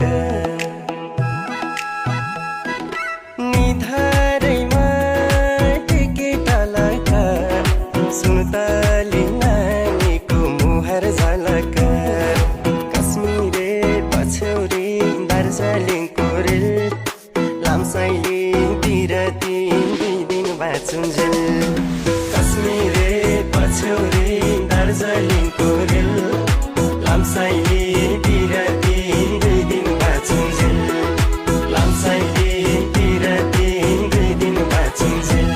झालका निधारैमा टिकेटा लाका सुन्तली नानीको मुहार झालका कश्मीरे पछौरी दार्जिलिङको रेल लामसाइलिङतिर दुई दिन बाँचुन्जेल कश्मीरे पछौरी दार्जिलिङको रेल लामसाइलिङतिर दुई दिन बाँचुन्जेल लामसाइलिङतिर दुई दिन बाँचुन्जेल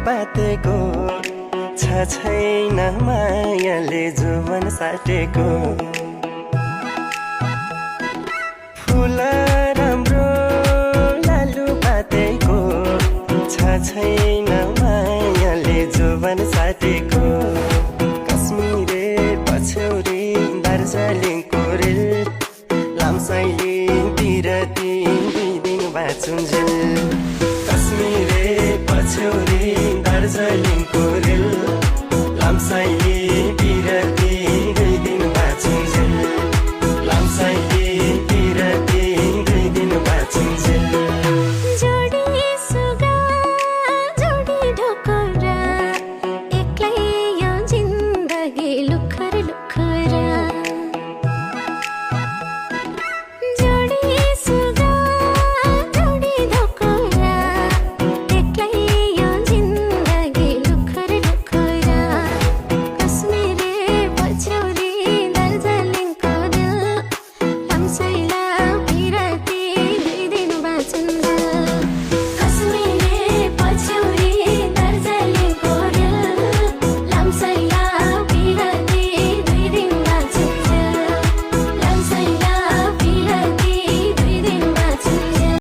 बातेको छ छैन मायाले जुवन साटेको फुल राम्रो लालु बातेको छ छैन मायाले जुवन साटेको कश्मीरे पछौरी दार्जिलिङको रेल लामसाइलिङतिर दुई दिन बाँचुन्जेल कश्मीरे पछौरी दार्जिलिङको रेल लामसाइलिङतिर दुई दिन बाँचुन्जेल लामसाइलिङतिर दुई दिन बाँचुन्जेल जोडी सुगा जोडी ढोकरा एक्लै यो जिन्दगी लुखर लुखरा